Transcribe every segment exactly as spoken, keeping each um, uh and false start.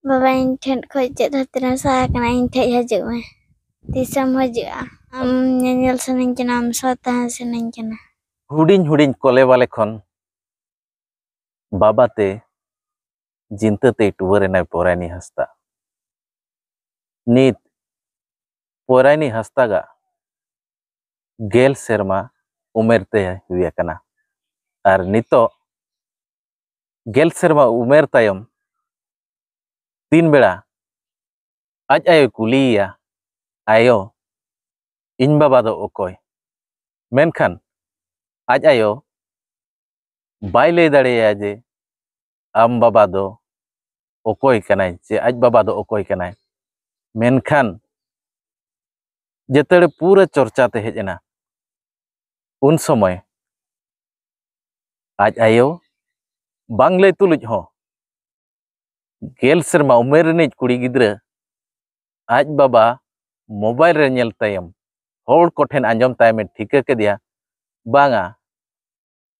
ᱵᱟᱵᱟ, ᱤᱧ ᱴᱷᱮᱱ ᱠᱷᱚᱱ ᱪᱮᱫ ᱦᱟᱹᱛᱤᱨᱮᱢ ᱥᱟᱦᱟ ᱠᱟᱱᱟ? ᱤᱧ ᱴᱷᱮᱱ ᱦᱤᱡᱩᱜ ᱢᱮ᱾ ᱛᱤᱥᱮᱢ ᱦᱤᱡᱩᱜᱼᱟ? ᱟᱢ ᱧᱮᱧᱮᱞ ᱥᱟᱱᱟᱧ ᱠᱟᱱᱟ, ᱟᱢ ᱥᱟᱶ ᱛᱟᱦᱮᱸ ᱥᱟᱱᱟᱧ ᱠᱟᱱᱟ᱾ ᱦᱩᱰᱤᱧ ᱦᱩᱰᱤᱧ ᱠᱚᱞᱮ ᱵᱟᱞᱮ ᱠᱷᱚᱱ ᱵᱟᱵᱟ ᱛᱮ ᱡᱤᱱᱛᱟᱹ ᱛᱮᱭ ᱴᱩᱣᱟᱹᱨ ᱮᱱᱟᱭ ᱯᱚᱨᱟᱭᱱᱤ ᱦᱟᱸᱥᱫᱟ᱾ ᱱᱤᱛ ᱯᱚᱨᱟᱭᱱᱤ ᱦᱟᱸᱥᱫᱟᱜᱟᱜ ᱜᱮᱞ ᱥᱮᱨᱢᱟ ᱩᱢᱮᱨ ᱛᱮ ᱦᱩᱭ ᱟᱠᱟᱱᱟ᱾ ᱟᱨ ᱱᱤᱛᱚᱜ ᱜᱮᱞ ᱥᱮᱨᱢᱟ ᱩᱢᱮᱨ ᱛᱟᱭᱚᱢ ᱛᱤᱱ ᱵᱮᱲᱟ ᱟᱡ ᱟᱭᱳᱭ ᱠᱩᱞᱤᱭᱮᱭᱟ, "ᱟᱭᱳ, ᱤᱧ ᱵᱟᱵᱟ ᱫᱚ ᱚᱠᱚᱭ?" ᱢᱮᱱᱠᱷᱟᱱ ᱟᱡ ᱟᱭᱳ ᱵᱟᱭ ᱞᱟᱹᱭ ᱫᱟᱲᱮᱭᱟᱭᱟ ᱡᱮ ᱟᱢ ᱵᱟᱵᱟ ᱫᱚ ᱚᱠᱚᱭ ᱠᱟᱱᱟᱭ ᱪᱮ ᱟᱡ ᱵᱟᱵᱟ ᱫᱚ ᱚᱠᱚᱭ ᱠᱟᱱᱟᱭ᱾ ᱢᱮᱱᱠᱷᱟᱱ ᱡᱮᱛᱮᱲᱮ ᱯᱩᱨᱟᱹ ᱪᱚᱨᱪᱟ ᱛᱮ ᱦᱮᱡ ᱮᱱᱟ, ᱩᱱ ᱥᱚᱢᱚᱭ ᱟᱡ ᱟᱭᱳ ᱵᱟᱝ ᱞᱟᱹᱭ ᱛᱩᱞᱩᱡ ᱦᱚᱸ ᱜᱮᱞ ᱥᱮᱨᱢᱟ ᱩᱢᱮᱨ ᱨᱤᱱᱤᱡ ᱠᱩᱲᱤ ᱜᱤᱫᱽᱨᱟᱹ ᱟᱡ ᱵᱟᱵᱟ ᱢᱳᱵᱟᱭᱤᱞ ᱨᱮ ᱧᱮᱞ ᱛᱟᱭᱚᱢ ᱦᱚᱲ ᱠᱚᱴᱷᱮᱱ ᱟᱸᱡᱚᱢ ᱛᱟᱭᱚᱢᱮ ᱴᱷᱤᱠᱟᱹ ᱠᱮᱫᱮᱭᱟ, ᱵᱟᱝᱟ,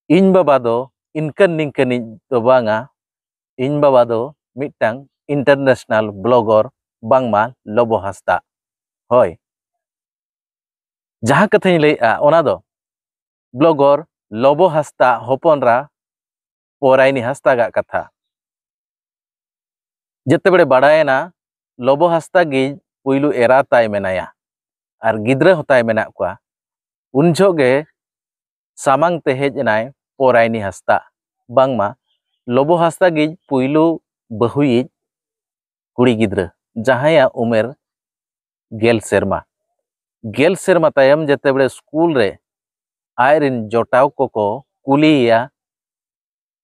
ᱤᱧ ᱵᱟᱵᱟ ᱫᱚ ᱤᱱᱠᱟᱹᱱ ᱱᱤᱝᱠᱟᱹᱱᱤᱡ ᱫᱚ ᱵᱟᱝᱟ, ᱤᱧ ᱵᱟᱵᱟ ᱫᱚ ᱢᱤᱫᱴᱟᱝ international blogger, ᱵᱟᱝᱢᱟ ᱞᱚᱵᱚ ᱦᱟᱸᱥᱫᱟ᱾ ᱦᱳᱭ, ᱡᱟᱦᱟᱸ ᱠᱟᱛᱷᱟᱧ ᱞᱟᱹᱭᱮᱫᱼᱟ ᱚᱱᱟ ᱫᱚ blogger ᱞᱚᱵᱚ ᱦᱟᱸᱥᱫᱟ ᱦᱚᱯᱚᱱ ᱮᱨᱟ ᱯᱚᱨᱟᱭᱱᱤ ᱦᱟᱸᱥᱫᱟᱜᱟᱜ ᱠᱟᱛᱷᱟ᱾ ᱡᱮᱛᱮᱵᱮᱲᱮ ᱵᱟᱲᱟᱭᱮᱱᱟ ᱞᱚᱵᱚ ᱦᱟᱸᱥᱫᱟ ᱜᱮ ᱯᱩᱭᱞᱩ ᱮᱨᱟ ᱛᱟᱭ ᱢᱮᱱᱟᱭᱟ ᱟᱨ ᱜᱤᱫᱽᱨᱟᱹ ᱦᱚᱸ ᱛᱟᱭ ᱢᱮᱱᱟᱜ ᱠᱚᱣᱟ, ᱩᱱ ᱡᱚᱦᱚᱜ ᱜᱮ ᱥᱟᱢᱟᱝ ᱛᱮ ᱦᱮᱡ ᱮᱱᱟᱭ ᱯᱚᱨᱟᱭᱱᱤ ᱦᱟᱸᱥᱫᱟ, ᱵᱟᱝᱢᱟ ᱞᱚᱵᱚ ᱦᱟᱸᱥᱫᱟ ᱜᱮ ᱯᱩᱭᱞᱩ ᱵᱟᱹᱦᱩᱭᱤᱡ ᱠᱩᱲᱤ ᱜᱤᱫᱽᱨᱟᱹ, ᱡᱟᱦᱟᱸᱭᱟᱜ ᱩᱢᱮᱨ ᱜᱮᱞ ᱥᱮᱨᱢᱟ᱾ ᱜᱮᱞ ᱥᱮᱨᱢᱟ ᱛᱟᱭᱚᱢ ᱡᱮᱛᱮᱵᱮᱲᱮ ᱥᱠᱩᱞ ᱨᱮ ᱟᱡ ᱨᱮᱱ ᱡᱚᱴᱟᱣ ᱠᱚᱠᱚ ᱠᱩᱞᱤᱭᱮᱭᱟ,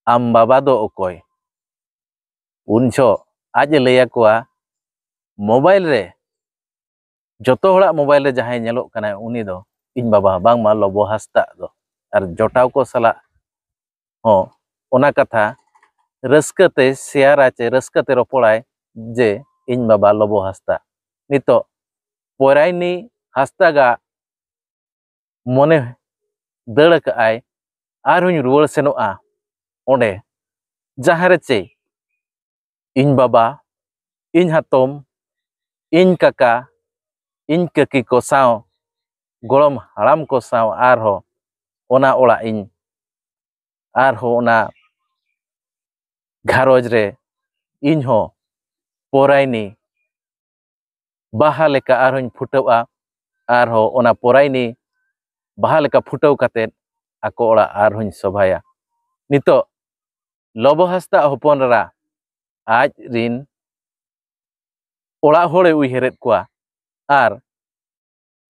"ᱟᱢ ᱵᱟᱵᱟ ᱫᱚ ᱚᱠᱚᱭ?" ᱩᱱ ᱡᱚᱦᱚᱜ ᱟᱡ ᱮ ᱞᱟᱹᱭ ᱟᱠᱚᱣᱟ, ᱢᱳᱵᱟᱭᱤᱞ ᱨᱮ, ᱡᱚᱛᱚ ᱦᱚᱲᱟᱜ ᱢᱳᱵᱟᱭᱤᱞ ᱨᱮ ᱡᱟᱦᱟᱸᱭ ᱧᱮᱞᱚᱜ ᱠᱟᱱᱟᱭ ᱩᱱᱤ ᱫᱚ ᱤᱧ ᱵᱟᱵᱟ, ᱵᱟᱝᱢᱟ ᱞᱚᱵᱚ ᱦᱟᱸᱥᱫᱟᱜ ᱫᱚ᱾ ᱟᱨ ᱡᱚᱴᱟᱣ ᱠᱚ ᱥᱟᱞᱟᱜ ᱦᱚᱸ ᱚᱱᱟ ᱠᱟᱛᱷᱟ ᱨᱟᱹᱥᱠᱟᱹ ᱛᱮ ᱥᱮᱭᱟᱨᱟ ᱪᱮ ᱨᱟᱹᱥᱠᱟᱹ ᱛᱮ ᱨᱚᱯᱚᱲᱟᱭ ᱡᱮ ᱤᱧ ᱵᱟᱵᱟ ᱞᱚᱵᱚ ᱦᱟᱸᱥᱫᱟ᱾ ᱱᱤᱛᱚᱜ ᱯᱚᱨᱟᱭᱱᱤ ᱦᱟᱸᱥᱫᱟᱜᱟᱜ ᱢᱚᱱᱮ ᱫᱟᱹᱲ ᱟᱠᱟᱫᱼᱟᱭ, ᱟᱨᱦᱚᱸᱧ ᱨᱩᱣᱟᱹᱲ ᱥᱮᱱᱚᱜᱼᱟ ᱚᱸᱰᱮ, ᱡᱟᱦᱟᱸ ᱨᱮ ᱪᱮ ᱤᱧ ᱵᱟᱵᱟ ᱤᱧ ᱦᱟᱛᱚᱢ, ᱤᱧ ᱠᱟᱠᱟ, ᱤᱧ ᱠᱟᱹᱠᱤ ᱠᱚ ᱥᱟᱶ, ᱜᱚᱲᱚᱢ ᱦᱟᱲᱟᱢ ᱠᱚ ᱥᱟᱶ ᱟᱨᱦᱚᱸ ᱚᱱᱟ ᱚᱲᱟᱜ ᱤᱧ, ᱟᱨᱦᱚᱸ ᱚᱱᱟ ᱜᱷᱟᱨᱚᱸᱡᱽ ᱨᱮ ᱤᱧ ᱦᱚᱸ ᱯᱚᱨᱟᱭᱱᱤ ᱵᱟᱦᱟ ᱞᱮᱠᱟ ᱟᱨᱦᱚᱸᱧ ᱯᱷᱩᱴᱟᱹᱜᱼᱟ᱾ ᱟᱨᱦᱚᱸ ᱚᱱᱟ ᱯᱚᱨᱟᱭᱱᱤ ᱵᱟᱦᱟ ᱞᱮᱠᱟ ᱯᱷᱩᱴᱟᱹᱣ ᱠᱟᱛᱮᱫ ᱟᱠᱚ ᱚᱲᱟᱜ ᱟᱨᱦᱚᱸᱧ ᱥᱚᱵᱷᱟᱭᱟ᱾ ᱱᱤᱛᱚᱜ ᱞᱚᱵᱚ ᱦᱟᱸᱥᱫᱟᱜ ᱦᱚᱯᱚᱱ ᱮᱨᱟ ᱟᱡ ᱨᱤᱱ ᱚᱲᱟᱜ ᱦᱚᱲᱮ ᱩᱭᱦᱟᱹᱨᱮᱫ ᱠᱚᱣᱟ ᱟᱨ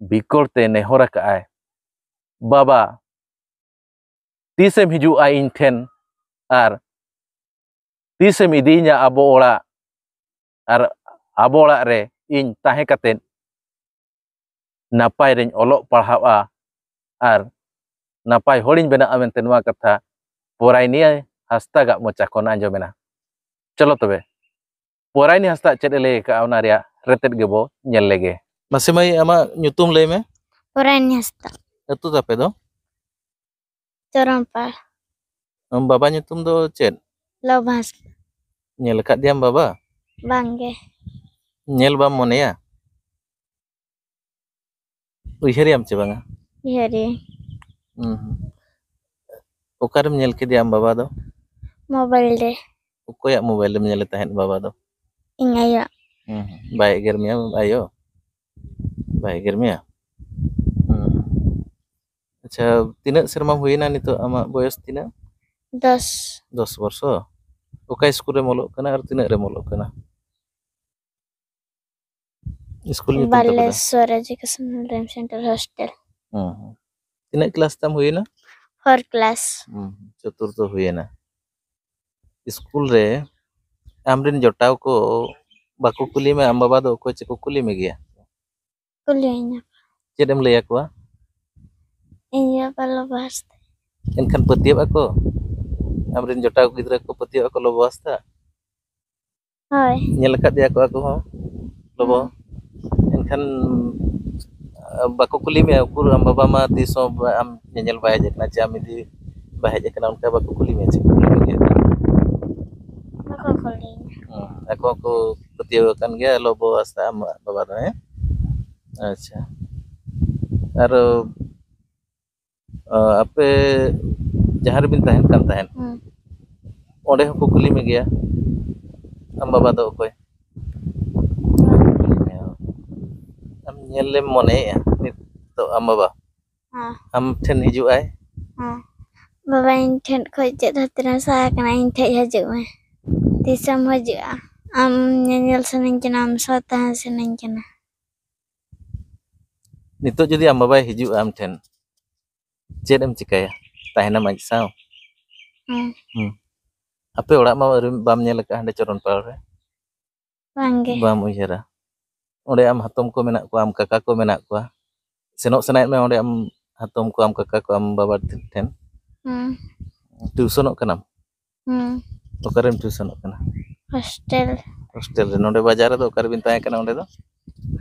ᱵᱤᱠᱚᱲ ᱛᱮ ᱱᱮᱦᱚᱨ ᱟᱠᱟᱫᱼᱟᱭ, "ᱵᱟᱵᱟ, ᱛᱤᱥᱮᱢ ᱦᱤᱡᱩᱜᱼᱟ ᱤᱧ ᱴᱷᱮᱱ? ᱟᱨ ᱛᱤᱥᱮᱢ ᱤᱫᱤᱭᱤᱧᱟ ᱟᱵᱚ ᱚᱲᱟᱜ? ᱟᱨ ᱟᱵᱚ ᱚᱲᱟᱜ ᱨᱮ ᱤᱧ ᱛᱟᱦᱮᱸ ᱠᱟᱛᱮᱫ ᱱᱟᱯᱟᱭ ᱨᱮᱧ ᱚᱞᱚᱜ ᱯᱟᱲᱦᱟᱣᱟ ᱟᱨ ᱱᱟᱯᱟᱭ ᱦᱚᱲᱤᱧ ᱵᱮᱱᱟᱜᱼᱟ" ᱢᱮᱱᱛᱮ ᱱᱚᱣᱟ ᱠᱟᱛᱷᱟ ᱯᱚᱨᱟᱭᱱᱤ ᱦᱟᱸᱥᱫᱟᱜᱟᱜ ᱢᱚᱪᱟ ᱠᱷᱚᱱ ᱟᱸᱡᱚᱢᱮᱱᱟ᱾ ᱪᱚᱞᱚ ᱛᱚᱵᱮ, ᱯᱚᱨᱟᱭᱱᱤ ᱦᱟᱸᱥᱫᱟᱜ ᱪᱮᱫ ᱮ ᱞᱟᱹᱭ ᱟᱠᱟᱫᱼᱟ, ᱚᱱᱟ ᱨᱮᱭᱟᱜ ᱨᱮᱛᱮᱫ ᱜᱮᱵᱚ ᱧᱮᱞ ᱞᱮᱜᱮ᱾ ᱢᱟᱥᱮ ᱢᱟᱹᱭ, ᱟᱢᱟᱜ ᱧᱩᱛᱩᱢ ᱞᱟᱹᱭ ᱢᱮ᱾ ᱯᱚᱨᱟᱭᱱᱤ ᱦᱟᱸᱥᱫᱟ᱾ ᱟᱹᱛᱩ ᱛᱟᱯᱮ ᱫᱚ? ᱪᱚᱨᱚᱢᱯᱟᱲ᱾ ᱟᱢ ᱵᱟᱵᱟ ᱧᱩᱛᱩᱢ ᱫᱚ ᱪᱮᱫ? ᱞᱚᱵ ᱦᱟᱸᱥᱫᱟ᱾ ᱧᱮᱞ ᱟᱠᱟᱫ ᱫᱮᱭᱟᱢ ᱵᱟᱵᱟ? ᱵᱟᱝᱜᱮ᱾ ᱧᱮᱞ ᱵᱟᱢ ᱢᱚᱱᱮᱭᱟ? ᱩᱭᱦᱟᱹᱨᱮᱭᱟᱢ ᱪᱮ ᱵᱟᱝᱟ? ᱩᱭᱦᱟᱹᱨᱮᱭᱟᱹᱧ᱾ ᱦᱩᱸ, ᱦᱩᱸ᱾ ᱚᱠᱟᱨᱮᱢ ᱧᱮᱞ ᱠᱮᱫᱮᱭᱟ ᱟᱢ ᱵᱟᱵᱟ ᱫᱚ? ᱢᱳᱵᱟᱭᱤᱞ ᱨᱮ᱾ ᱚᱠᱚᱭᱟᱜ ᱢᱳᱵᱟᱭᱤᱞ ᱨᱮᱢ ᱧᱮᱞᱮ ᱛᱟᱦᱮᱸᱫ ᱵᱟᱵᱟ ᱫᱚ? ᱤᱧ ᱟᱭᱳ᱾ ᱦᱩᱸ, ᱦᱩᱸ᱾ ᱵᱟᱭ ᱮᱜᱮᱨ ᱢᱮᱭᱟ ᱟᱭᱳ? ᱵᱟᱭ ᱮᱜᱮᱨ ᱢᱮᱭᱟ? ᱦᱩᱸ᱾ ᱟᱪᱪᱷᱟ, ᱛᱤᱱᱟᱹᱜ ᱥᱮᱨᱢᱟᱢ ᱦᱩᱭᱮᱱᱟ ᱱᱤᱛᱚᱜ? ᱟᱢᱟᱜ ᱵᱚᱭᱚᱥ ᱛᱤᱱᱟᱹᱜ? ᱫᱚᱥ᱾ ᱫᱚᱥ ᱵᱚᱨᱥᱚ? ᱚᱠᱟ ᱥᱠᱩᱞ ᱨᱮᱢ ᱚᱞᱚᱜ ᱠᱟᱱᱟ ᱟᱨ ᱛᱤᱱᱟᱹᱜ ᱨᱮᱢ ᱚᱞᱚᱜ ᱠᱟᱱᱟ? ᱥᱠᱩᱞ ᱧᱩᱛᱩᱢ ᱛᱟᱯᱮ ᱫᱚ? Balasore educational dream centre hostel. ᱦᱩᱸ, ᱦᱩᱸ᱾ ᱛᱤᱱᱟᱹᱜ ᱠᱞᱟᱥ ᱛᱟᱢ ᱦᱩᱭᱮᱱᱟ? Four class. ᱦᱩᱸ, ᱪᱚᱛᱩᱨᱛᱷᱚ ᱦᱩᱭᱮᱱᱟ᱾ ᱥᱠᱩᱞ ᱨᱮ ᱟᱢᱨᱮᱱ ᱡᱚᱴᱟᱣ ᱠᱚ ᱵᱟᱠᱚ ᱠᱩᱞᱤ ᱢᱮ, ᱟᱢ ᱵᱟᱵᱟ ᱫᱚ ᱚᱠᱚᱭ ᱪᱚᱠᱚ ᱠᱩᱞᱤ ᱢᱮᱜᱮᱭᱟ? ᱠᱩᱞᱤᱭᱟᱹᱧᱟ᱾ ᱪᱮᱫ ᱮᱢ ᱞᱟᱹᱭ ᱟᱠᱚᱣᱟ? ᱤᱧ ᱵᱟᱵᱟ ᱞᱚᱵᱚ ᱦᱟᱸᱥᱫᱟ᱾ ᱮᱱᱠᱷᱟᱱ ᱯᱟᱹᱛᱭᱟᱹᱜ ᱟᱠᱚ ᱟᱢᱨᱮᱱ ᱡᱚᱴᱟᱣ ᱜᱤᱫᱽᱨᱟᱹ ᱠᱚ? ᱯᱟᱹᱛᱭᱟᱹᱜ ᱟᱠᱚ ᱞᱚᱵᱚ ᱦᱟᱸᱥᱫᱟ? ᱦᱳᱭ᱾ ᱧᱮᱞ ᱟᱠᱟᱫ ᱫᱮᱭᱟ ᱠᱚ ᱟᱠᱚ ᱦᱚᱸ ᱞᱚᱵᱚ? ᱦᱩᱸ᱾ ᱮᱱᱠᱷᱟᱱ, ᱟ, ᱵᱟᱠᱚ ᱠᱩᱞᱤ ᱢᱮᱭᱟ, "ᱩᱠᱩᱨ ᱟᱢ ᱵᱟᱵᱟ ᱢᱟ ᱛᱤᱥ ᱦᱚᱸ ᱵᱟ-, ᱟᱢ ᱧᱮᱧᱮᱞ ᱵᱟᱭ ᱦᱮᱡ ᱟᱠᱟᱱᱟ, ᱪᱮ ᱟᱢ ᱤᱫᱤ ᱵᱟᱭ ᱦᱮᱡ ᱟᱠᱟᱱᱟ?" ᱚᱱᱠᱟ ᱵᱟᱠᱚ ᱠᱩᱞᱤ ᱢᱮᱭᱟ ᱪᱮ? ᱵᱟᱠᱚ ᱠᱩᱞᱤᱧᱟ᱾ ᱦᱩᱸ᱾ ᱟᱠᱚ ᱦᱚᱸᱠᱚ ᱯᱟᱹᱛᱭᱟᱹᱜ ᱤᱭᱟᱹ ᱟᱠᱟᱱ ᱜᱮᱭᱟ ᱞᱚᱵᱚ ᱟᱥᱛᱟ ᱟᱢ ᱵᱟᱵᱟ ᱫᱚ, ᱦᱮᱸ? ᱟᱪᱪᱷᱟ᱾ ᱟᱨ ᱟᱯᱮ ᱡᱟᱦᱟᱸ ᱨᱮᱵᱤᱱ ᱛᱟᱦᱮᱱ ᱠᱟᱱ ᱛᱟᱦᱮᱸᱫ, ᱦᱩᱸ᱾ ᱚᱸᱰᱮ ᱦᱚᱸᱠᱚ ᱠᱩᱞᱤ ᱢᱮᱜᱮᱭᱟ, "ᱟᱢ ᱵᱟᱵᱟ ᱫᱚ ᱚᱠᱚᱭ?" ᱟᱢ ᱧᱮᱞ ᱞᱮᱢ ᱢᱚᱱᱮᱭᱮᱜᱼᱟ ᱱᱤᱛᱚᱜ ᱟᱢ ᱵᱟᱵᱟ? ᱦᱮᱸ᱾ ᱟᱢ ᱴᱷᱮᱱ ᱦᱤᱡᱩᱜ ᱟᱭ? ᱦᱮᱸ᱾ "ᱵᱟᱵᱟ, ᱤᱧ ᱴᱷᱮᱱ ᱠᱷᱚᱱ ᱪᱮᱫ ᱦᱟᱛᱮᱨ ᱮᱢ ᱥᱟᱦᱟ ᱠᱟᱱᱟ, ᱤᱧ ᱴᱷᱮᱱ ᱦᱤᱡᱩᱜ ᱢᱮ, ᱛᱤᱥᱮᱢ ᱦᱤᱡᱩᱜᱼᱟ? ᱟᱢ ᱧᱮᱧᱮᱞ ᱥᱟᱱᱟᱧ ᱠᱟᱱᱟ, ᱟᱢ ᱥᱟᱶ ᱛᱟᱦᱮᱸ ᱥᱟᱱᱟᱧ ᱠᱟᱱᱟ᱾" ᱱᱤᱛᱚᱜ ᱡᱩᱫᱤ ᱟᱢ ᱵᱟᱵᱟᱭ ᱦᱤᱡᱩᱜᱼᱟ ᱟᱢ ᱴᱷᱮᱱ, ᱪᱮᱫ ᱮᱢ ᱪᱤᱠᱟᱹᱭᱟ? ᱛᱟᱦᱮᱱᱟᱢ ᱟᱡ ᱥᱟᱶ? ᱦᱮᱸ᱾ ᱦᱩᱸ᱾ ᱟᱯᱮ ᱚᱲᱟᱜ ᱢᱟ ᱟᱹᱣᱨᱤ, ᱵᱟᱢ ᱧᱮᱞ ᱟᱠᱟᱫᱼᱟ ᱦᱟᱸᱰᱮ ᱪᱚᱨᱚᱱ ᱯᱟᱲ ᱨᱮ? ᱵᱟᱝᱜᱮ᱾ ᱵᱟᱢ ᱩᱭᱦᱟᱹᱨᱟ? ᱚᱸᱰᱮ ᱟᱢ ᱦᱟᱛᱚᱢ ᱠᱚ ᱢᱮᱱᱟᱜ ᱠᱚᱣᱟ, ᱟᱢ ᱠᱟᱠᱟ ᱠᱚ ᱢᱮᱱᱟᱜ ᱠᱚᱣᱟ, ᱥᱮᱱᱚᱜ ᱥᱟᱱᱟᱭᱮᱫ ᱢᱮᱭᱟ ᱚᱸᱰᱮ ᱟᱢ ᱦᱟᱛᱚᱢ ᱠᱚ, ᱟᱢ ᱠᱟᱠᱟ ᱠᱚ, ᱟᱢ ᱵᱟᱵᱟ ᱴᱷᱮᱱ? ᱦᱩᱸ᱾ ᱴᱤᱭᱩᱥᱚᱱᱚᱜ ᱠᱟᱱᱟᱢ? ᱦᱩᱸ᱾ ᱚᱠᱟᱨᱮᱢ ᱴᱤᱭᱩᱥᱚᱱᱚᱜ ᱠᱟᱱᱟ? ᱦᱳᱥᱴᱮᱞ᱾ ᱦᱳᱥᱴᱮᱞ ᱨᱮ᱾ ᱱᱚᱰᱮ ᱵᱟᱡᱟᱨ ᱨᱮᱫᱚ ᱚᱠᱟᱨᱮᱵᱤᱱ ᱛᱟᱦᱮᱸ ᱠᱟᱱᱟ ᱚᱸᱰᱮ ᱫᱚ?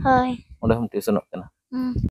ᱦᱳᱭ᱾ ᱚᱸᱰᱮ ᱦᱚᱸᱢ ᱴᱤᱭᱩᱥᱚᱱᱚᱜ ᱠᱟᱱᱟ? ᱦᱩᱸ᱾